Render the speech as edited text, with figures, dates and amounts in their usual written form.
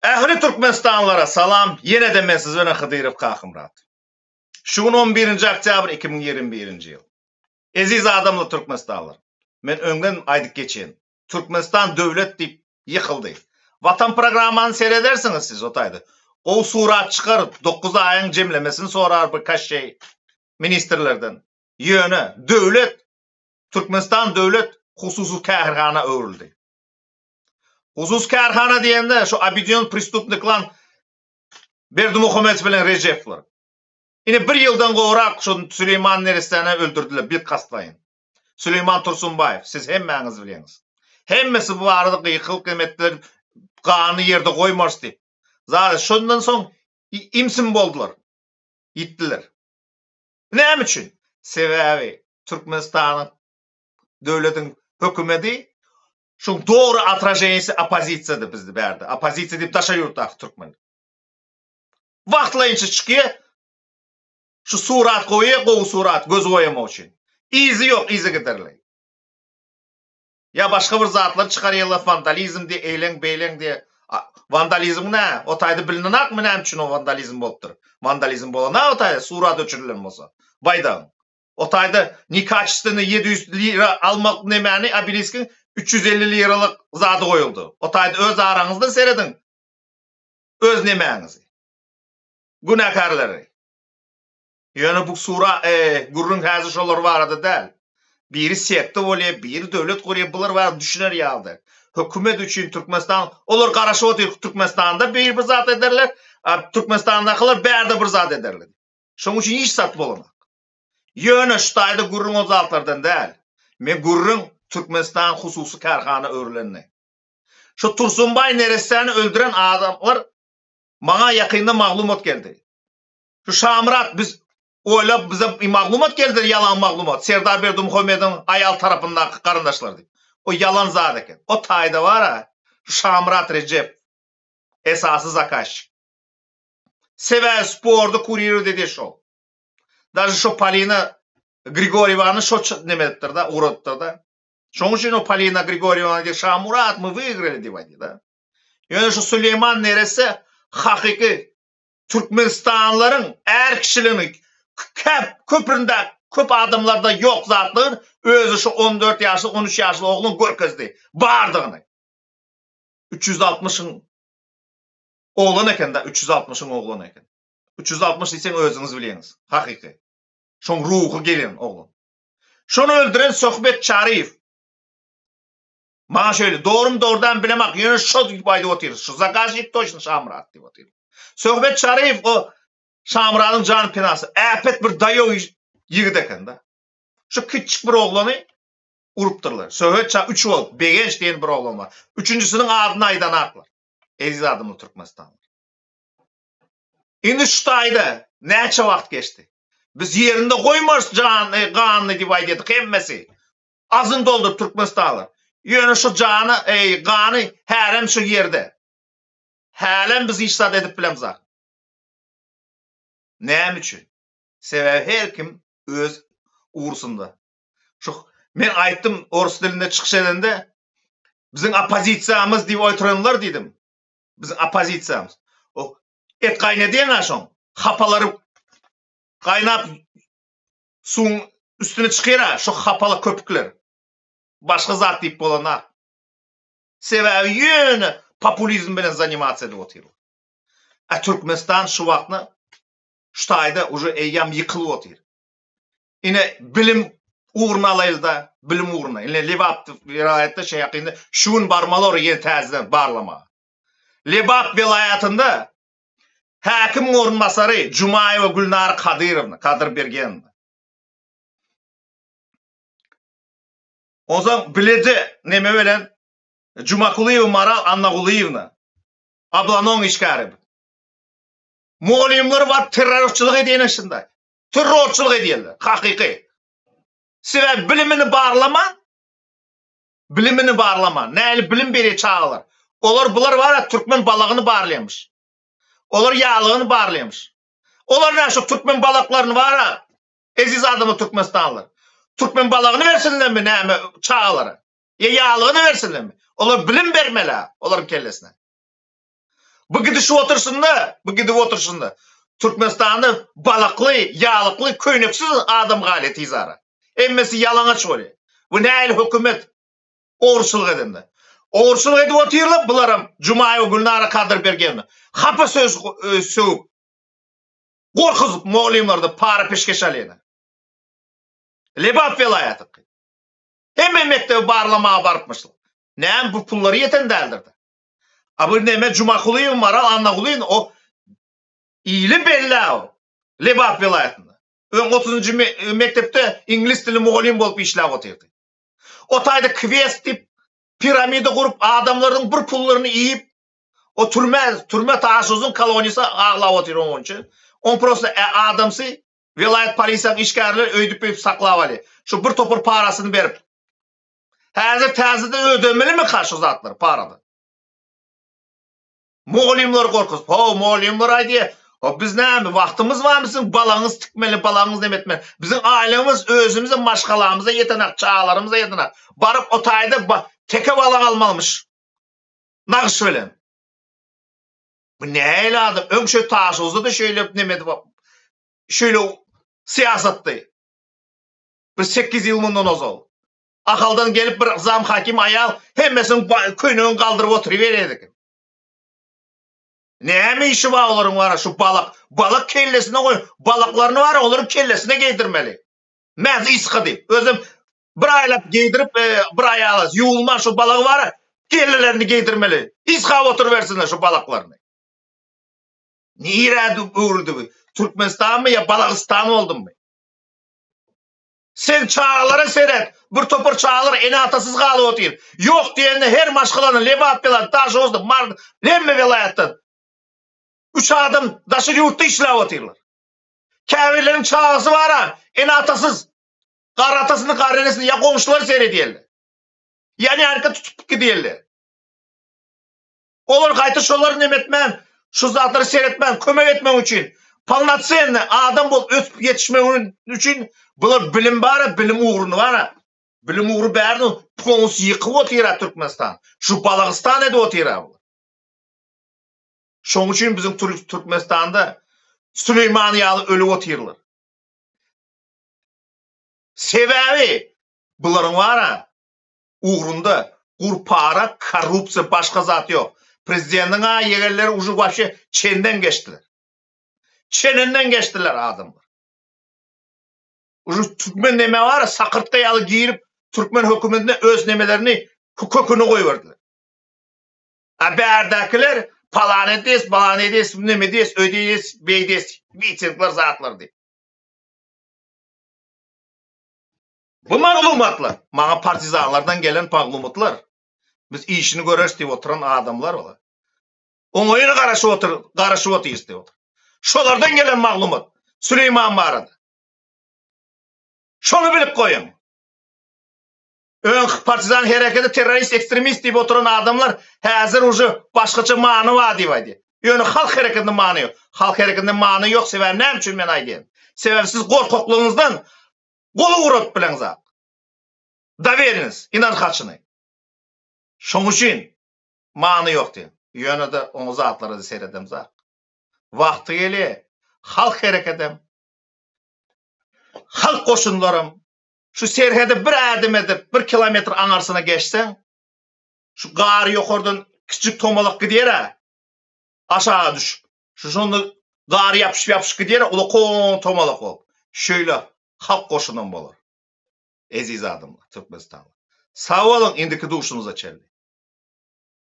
Ähli Türkmenistanlylara salam, ýene-de men siz bilen Hydyrow Kakymyrat. Şu gün on birinji oktýabr 2021-nji ýyl. Eziz adamlar Türkmenistanlylar, men öňden aýdyp geçeýin, Türkmenistan döwlet diýip ýykyldy. Watan programmany seredersiňiz siz o taýda. Gowy surat çykar, 9 aýyň jemlemesini sorar bir kaşşeý ministrlerden. Ýöne döwlet, Türkmenistan döwlet hususy kärhana öwrüldi. Hususy kärhana diýende şu obýedinýon prestupnyý klan Berdimuhamedow bilen Rejepowlar. Ine bir ýyldan gowrak şu Süleýman neressäni öldürdiler bilkastlaýyn. Süleýman Tursunbaýew, siz hemmäňiz bilýäňiz. Hemmesi bu barada gykylyk hem etdiler, ganyny ýerde goýmarys diýip. Zat şondan soň im-sim boldular. Ýitdiler. Näme üçin? Sebäbi Türkmenistanyň döwletiň hökümedi şuň dogry otraženiýesi oppozisiýada bizde bärde. Oppozisiýa diýip daşary ýurtdaky türkmen. Wagtlaýynça çykýa şu surat goýýa gowy surat göz boýamak üçin. Yzy ýok yzygiderli. Ýa başga bir zatlar çykarýarlar wandalizm diýe eýleň beýleň diýe. Wandalizm nä? O taýda bilinenakmy näme üçin o wandalizm bolupdyr? Wandalizm bolana o taýda surat öçürilen bolsa. Baýdagyň. O taýda nekaçestweniý 700 lira almak nemäni obeliskiň 350 liralyk zady goýuldy. O taýda öz araňyzda serediň öz nemäňizi. Günäkärleri. Ýöne bu sura e, gürrüň häzir şolar barada däl. Biri sekta bolýar, biri döwlet gurýar, bular barada düşüner ýaly däl. Hökümet üçin Türkmenistan, olar garaşyp otyr Türkmenistanda bir bir zat ederler, Türkmenistandakylar bärde bir zat ederler. Şonuň üçin hiç zat bolanok. Ýöne şu taýda gürrüň o zatlardan däl. Men gürrüň Türkmenistan hususy kärhana öwrülenini. Şu Tursunbaý neressäni öldüren adamlar maňa ýakynda maglumat geldi. Şu Şamyrat biz oýlap bize maglumat geldi ýalan maglumat Serdar Berdimuhamedowyň aýal tarapyndaky garyndaşlar diýip. O ýalan zat eken. O taýda bar-a şu Şamyrat Rejep esasy zakazçik. Sebäbi spordy kurirowat edýär şol. Daže şo Polina Grigorýewany şo neme edipdir-da, ugradypdyr-da. Şonuň üçin o Polina Grigorýewna diýip, Şamurat, my wygrali diýip aýdýar-da. Ýöne şu Süleýman neresse hakyky türkmenistanlylaryň är kişiligini käp köpründe köp adamlarda ýok zatlygy özi şu 14 ýaşly, 13 ýaşly oglan görkezdi bardygyny. 360-yň oglan eken-da, 360-yň oglany eken. 360 diýseň özüňiz bilýäňiz. Hakyky. Şoň ruhy gelen oglan. Şony öldüren Söhbet Çaryýew. Maňa şeýle, dogrymy dogry dälmi bilemak, ýöne şo diýip aýdyp otyr. Şu zakazçik toçny Şamyrat diýip otyr. Söhbet Çaryýew o Şamyradyň jan penasy. Äpet bir daýaw ýigit eken-de. Şu kiçjik bir oglany urupdyrlar. Söhbet Çary üç bolup, Begenç diýen bir oglan bar. Üçünjisiniň adyny aýdanaklar. Eziz adamlar Türkmenistanly. Indi şu taýda näçe wagt geçdi? Biz ýerinde goýmarys jany, ganyny diýip aýdýardyk hemmesi. Azyn dolduryp Türkmenistanlylar. Ýöne şu jany, eý, gany hälem şu ýerde. Hälem biz hiç zat edip bilemzok. Näme üçin? Sebäbi her kim öz ugrusynda. Şu men aýtdym orus dilinde çykyş edende biziň oppozisiýamyz diýip oýturanlar diýdim. Biziň oppozisiýamyz. O et gaýnadýaň-a şoň. Hapalary gaýnap suwuň üstüne çykýar-a şo hapaly köpükler. Başga zat diýip bolanok. Sebäbi ýöne populizm bilen zanimasiýa edip otyrlar. A Türkmenistan şu wagtna şu taýda uje eýýäm ýykylyp otyr. Ine bilim ugruna alaýlyda, bilim ugruna. Ine Lebap welaýatda şeý ýakynda şu gün barmaly ora ýene täzeden barlamaga. Lebap welaýatynda häkimiň orunbasary Jumaýewa Gülnara Kadyrowna, Kadyrbergenowna. Onsoň bileje neme bilen Jumakulyýewa Maral Annagulyýewna, Ablanoň işgäri. Mugallymlar baryp terrorçylyk edýän şunda. Terrorçylyk edýärler. Hakyky. Sebäbi bilimini barlaman, bilimini barlaman, näli bilim berýär çagalar. Olar bular bar türkmen balagyny barlaýarmyş. Olar ýaglygyny barlaýarmyş. Olar näme şu türkmen balaklaryny bar eziz adamlar türkmenistanlylar. Türkmen balagyny bersinlermi näme çagalara? Ýa ýaglygyny bersinlermi? Olar bilim bermeli olaryň kellesine. Bu gidişip oturşynda, bu gidip oturşynda Türkmenistanda balakly, ýalykly, köýneksiz adam galýar tizara. Hemmesi ýalaňaç bolýar. Bu nähili hökümet ogruçylyk edende. Ogruçylyk edip otyrlar bularam Jumaýewa Gülnara Kadyrbergenowna. Hapa söz sögüp, gorkuzyp mugallymlarda para peşgeş alýarlar. Lebap welaýatyky. Hemme mekdebi barlamaga barypmyşlar. Näme bu pullary ýeten däldir-de. A bu neme Jumakulyýew Maral Annagulyýew o ili bellä o Lebap welaýatynda. Öň otuzynjy mekdepde iňlis dili mugallym bolup işläp otyrdy. O taýda kwest diýip piramida gurup adamlaryň bir pullaryny iýip o türme türme Taşuzyň koloniýasy aglap otyr oň üçin. On prosta adamsy welaýat polisiýanyň işgärleri öýdüp beýdip saklap alýar. Şu bir topar parasyny berip. Häzir täzeden ödemelimi-ka şu zatlary parada? Mugallymlary gorkuzyp, ho, mugallymlar aýdýar, ho, biz näme, wagtymyz barmy siziň balaňyz tikmeli, balaňyz neme etmeli? Biziň aýlygymyz özümize, maşgalamyza ýetenak, çagalarymyza ýetenak. Baryp o taýda teke balak almalymyş. Nagyş bilen. Bu nähili adam? Öň şu Taşuzda-da şeýle neme edip, şeýle syýasatdy. Bir 8 ýyl mundan ozal. Ahaldan gelip bir zam hakim aýal hemmesiniň köýnegini galdyryp oturyberýär eken. Näme işi bar olaryň bara şu balak, balak kellesine goý, balaklaryny bara olaryň kellesine geýdirmeli. Mäz ysga diýip. Özem bir aýlap geýdirip, e, bir aýala ýuwulman şu balagy bara kellelerini geýdirmeli. Ysgap oturybersinler şu balaklaryny. Nirä öwrüldi bu? Türkmenistanmy ýa Balagystan boldumy? Sen çagalara seret, bir topar çagalar ene-atasyz galyp otyr. Ýok diýende her maşgalany Lebap welaýaty, Daşoguzda, Maryda, hemme welaýatdan üç adam daşary ýurtda işläp otyrlar. Käbirleriniň çagasy bar-a, ene-atasyz, garry atasyny, garry enesini ýa goňşulary seredýärler. Ýa nänka tutup gidýärler. Olar gaýta şolary neme etmän, şu zatlary seretmän, kömek etmek üçin, polnocennyý adam bolup ösüp ýetişmegi üçin bular bilim bara, bilim ugruny bara. Bilim ugry bärde polnus ýykyp otyra Türkmenistan. Şu Balagystan edip otyra bular. Şoň üçin biziň Türkmenistanda Süleýman ýaly ölüp otyrlar. Sebäbi bularyň bara ugrunda gur para korrupsiýa başga zat ýok. Prezidentiň a ýegenleri uje wapşe çenden geçdiler. Çeninden geçdiler adamlar. Uje türkmen neme bar sakyrtga ýaly girip türkmen hökümetine öz nemelerini köküni goýberdiler. A bärdäkiler palan edýäs, balan edýäs, neme edýäs, ödeýäs, beýdýäs, mitingler zatlar diýip. Bu maglumatlar maňa partizanlardan gelen maglumatlar. Biz işini göreris diýip oturan adamlar olar. Oňa ýene garaşyp otur, garaşyp otyrys diýip otur. Şolardan gelen maglumat Süleýman barada. Şony bilip goýuň. Öňki partizan hereketi terrorist, ekstremist diýip oturan adamlar häzir uje başgaça many bar diýip aýdýar. Ýöne halk hereketinde many ýok. Halk hereketinde many ýok, sebäbi näme üçin men aýdýan? Sebäbi siz gorkaklygyňyzdan Gol ugradyp bileňzak. Dowereniz, ynanç haçyny. Şoň üçin many ýok diýen. Ýöne-de oňa zatlara-da seredemzak. Wagty gelýär, halk herekedem, halk goşunlaram şu serhede bir ädim edip, bir kilometr aňarsyna geçseň, şu gar ýokardan kiçijik tomalak gidýär-ä, aşaga düşüp. Şu şonda gar ýapyşyp-ýapyşyp gidýär, ulakon tomalak bolup. Şeýle halk goşunam bolar. Eziz adamlar, Türkmenistanly. Sag boluň, indiki duşumyza çenli.